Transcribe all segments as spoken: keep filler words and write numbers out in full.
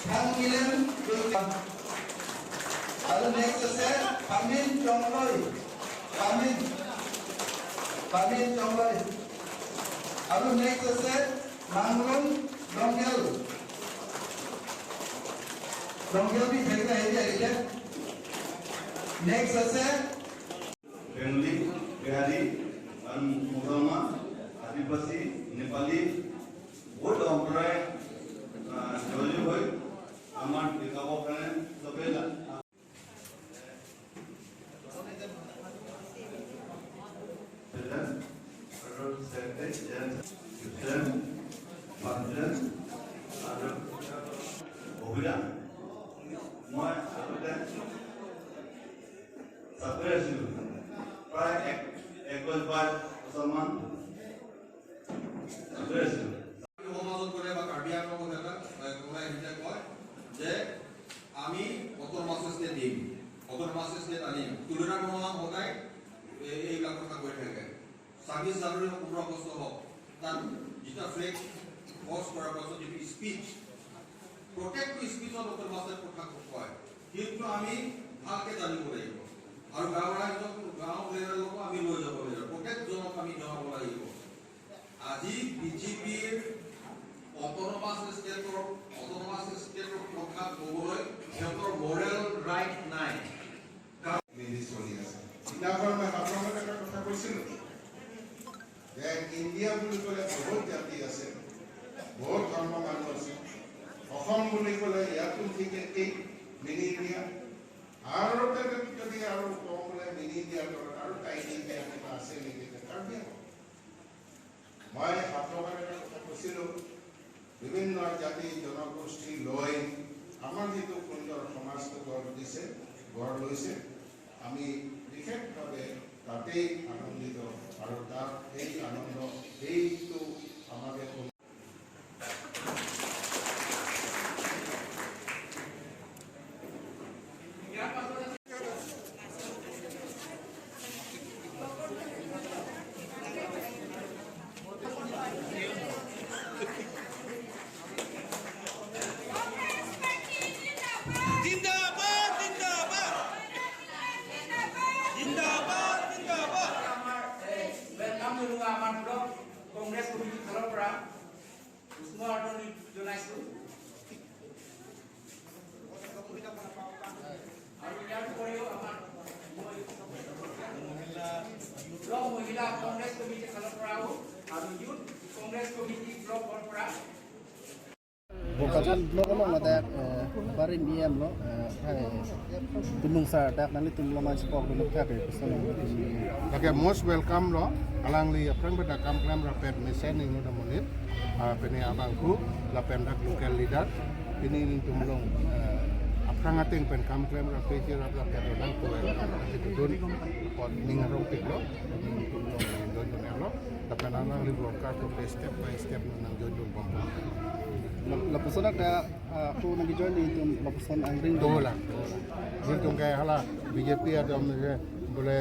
Thangmilen Deikan. Aru next ase Pamin Chongloi. Pamin. Pamin Chongloi. Aru next ase Manglung Dongel. Dongel bi thekna hebi ahile. Next ase Bengali, Bihari, and Musalman, Adivasi, Nepali, বহুত সম্প্ৰদায়, আহ, জড়িত হৈ আমাৰ বিভাগৰ কাৰণে চবেই লা-, চাকৰি আছিলো। প্ৰায় এক, এক বছৰ, বাইছ বছৰমান চাকৰি আছিলো। সমাজত গ'লে বা কাৰ্বি আংলঙত এটা, এ, কোনোবাই আহিলে কয় যে আমি অট'নমাছ ষ্টেট দিম, অট'নমাছ ষ্টেট আনিম। তুলসীৰাম ৰঙা সদায় এই, এইবিলাক কথা কৈ থাকে। ছাব্বিছ জানুৱাৰী হওক, পোন্ধৰ আগষ্ট হওক, তাত যেতিয়া ফ্লেগ হষ্ট কৰাৰ পাছত যিটো স্পীচ, প্ৰত্যেকটো স্পীচত অট'নমাছ ষ্টেট কথা কয়, কিন্তু আমি ভালকে জানিব লাগিব। আৰু গাঁও ৰাইজক, গাঁও লেভেলতো আমি লৈ যাব লাগিব, প্ৰত্যেকজনক আমি জনাব লাগিব। আজি বিজেপিৰ অট'নমাছ ষ্টেটৰ, অট'নমাছ ষ্টেটৰ কথা ক'বলৈ সিহঁতৰ মৰেল ৰাইট নাই। মিলি চলি আছে। সিদিনাখন মই হাফলঙত এটা কথা কৈছিলো যে ইণ্ডিয়া বুলি ক'লে বহুত জাতি আছে, বহুত ধৰ্ম মানুহ আছে। অসম বুলি ক'লে ইয়াতো ঠিক একেই, মিনি ইণ্ডিয়া। আৰু তাতে যদি আৰু কম বোলে মিনি ইণ্ডিয়াৰ তলত আৰু টাইনি ইণ্ডিয়া কিবা আছে নেকি, তে কাৰ্বি আংলং। মই হাফলঙত এটা কথা কৈছিলো, বিভিন্ন জাতি জনগোষ্ঠী লৈ আমাৰ যিটো সুন্দৰ সমাজটো গঢ় দিছে, গঢ় লৈছে, আমি বিশেষভাৱে তাতেই আনন্দিত। আৰু তাৰ সেই আনন্দ, সেইটো আমাকে জিন্দাবাদ, জিন্দাবাদ। জিন্দাবাদ, জিন্দাবাদ। আমাৰ, এ, ৱেলকাম জনোৱা আমাৰ ব্লক কংগ্ৰেছ কমিটিৰ ফালৰ পৰা উষ্ম আদৰণি জনাইছো। আৰু ইয়াৰ উপৰিও আমাৰ ব্লক মহিলা কংগ্ৰেছ কমিটিৰ ফালৰ পৰাও আৰু ইউথ কংগ্ৰেছ কমিটি ব্লকৰ পৰা Bokajan blok along ladak, eh, barim E M lo, eh, hai, Timung sir, dak nanglitum lo mansi pok dulu thak, eh, pesan lo. Lake most welcome lo, alangli aphrang beda kam klem rapet mesen ingno da monit, ah, pini abangphu, lapen dak local leader, pini nelitum along, eh, aphrang ateng pen kam klem rapet, rapet, rapet, rapet, rapet, apot ning arong pik lo, nelitum along, nelitum along, lapen alangli worker to step by step nang join dun bom. Lap-, lapuson ada, ah, ako nang join di itum lapuson angring do. Dola, dola. Nelitum ke hala B J P atum je bole,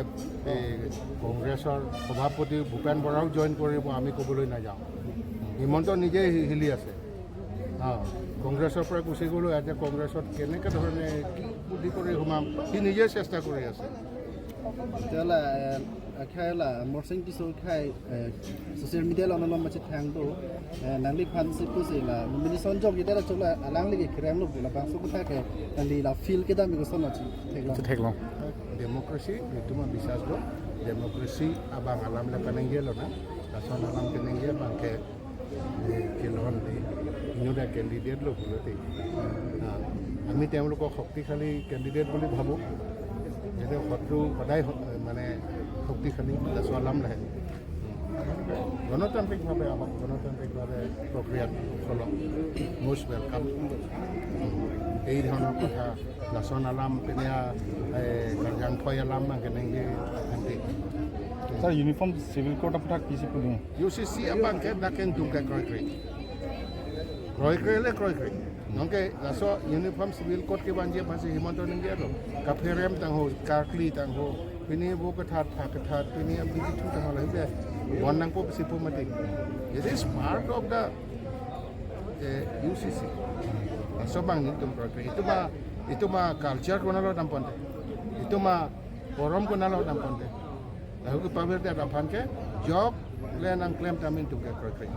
eh, কংগ্ৰেছৰ সভাপতি ভূপেন বৰাও জইন কৰিব, আমি ক'বলৈ নাযাওঁ। হিমন্ত নিজে হি-, হিলি আছে। হা, কংগ্ৰেছৰ পৰা গুচি গ'লো, এতিয়া কংগ্ৰেছত কেনেকে ধৰণে কি বুদ্ধি কৰি সোমাম, সি নিজে চেষ্টা কৰি আছে। Tela, eh, akhai la, Morsing Tisso akhai, eh, social media lo nalo machit hang do, eh, nangliphan si pusi la, nomination jok ita la choklo, alangli ke kerem lo, labangso kutha ke, nangli la feel kedam ko son achi, theklong. Theklong. Democracy, itu mah bisa do, democracy abang alam la kaneng lo na, lason alam kaneng abang ke, eh, kelon di, inyo da candidate lo pulo te. Ah, আমি তেওঁলোকক শক্তিশালী কেণ্ডিডেট বুলি ভাবোঁ। এতিয়া শত্ৰু সদায় হ-, মানে শক্তিশালী, এটা চলাম লাহে। গণতান্ত্ৰিকভাৱে আমাক গণতান্ত্ৰিকভাৱে প্ৰক্ৰিয়াত চলক। Most welcome। এই ধৰণৰ কথা, lason alam, pini a, eh, karjang phoi alam, mang keneng di, nanti. Sir, uniform civil code aphuthak pisi puding? U C C abang ke naken tung ke kroikre. Kroikre le kroikre. Nonke laso uniform civil code kevanji aphansi Himanta ningje lo. Kapherem tangho, karkli tangho, pini vo kethat, tha kethat, pini abidi thu tangho la hibe. Bon nangpo si po mati. It is part of the, eh, U C C. Laso abang nelitum kroikre. Itum a, itum a culture konatlo damponte. Itum a forum konatlo damponte. Lahei ke pavirdet aphan ke jok le nangklem tame nelitum ke kroikre.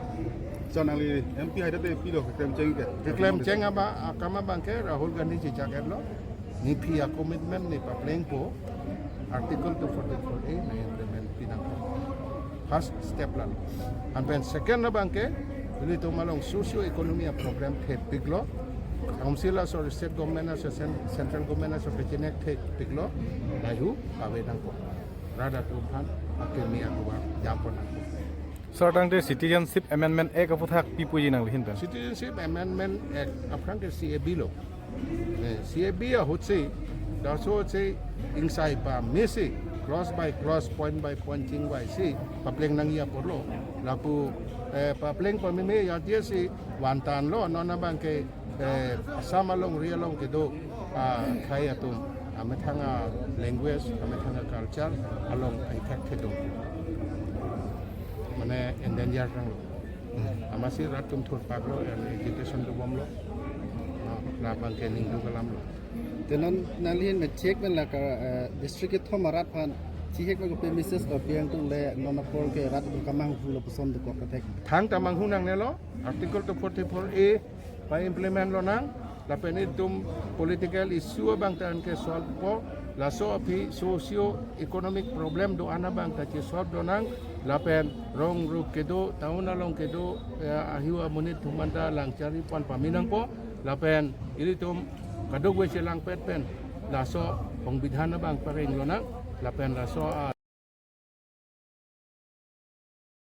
So nangli M P haida te pilo keklem cheng ke? Keklem cheng aba akam abang ke Rahul Gandhi chichak etlo. Ne aphi a commitment ne paplengpo, Article two forty-four A ne implement pinangpo. First step lalo. Anpen second abang ke, ilitum along socio economy a program thepiklo. Council aso, state government aso, cen-, central government aso kechenek thepiklo. Lahei hu pave nangpo. Rat atum aphan akimi akovar japon nangpo. Sir, tangte Citizenship Amendment Act aputhak pi puji nangli ahin pen? Citizenship Amendment Act aphrang ke C A B lo. Eh, C A B ahutsi, laso si ingsai pamesi, clause by clause, point by point chingvaisi papleng nangji aporlo. Lapu, eh, papleng pameme ajoine si vantanlo, non abang ke, eh, Assam alongri along kedo, ah, akhei atum, amethang a language, amethang a culture along effect kedo. Mane endanger nanglo. Amatsi rat atum thurpaklo, and agitation dobomlo. Ah, labang ke ningduk alamlo. Te non nangli ahin me check pen la ka, eh, district kethom arat aphan chihek me kopi message kopi angtung le non apor ke rat atum kamanghu lapuson dokok kathek? Thangta manghu nangnelo, Article two forty-four A pa-implement lonang, lapen itum political issue abang ta anke solve po, laso aphi socio economic problem do-an abang ta che-solve lonang, lapen rong rup kedo, town along kedo, eh, ahiu amonit atum anta lang charipon pame nangpo, lapen ilitum kadokave chelangpet pen laso songbidhan abang pareng lonang, lapen laso a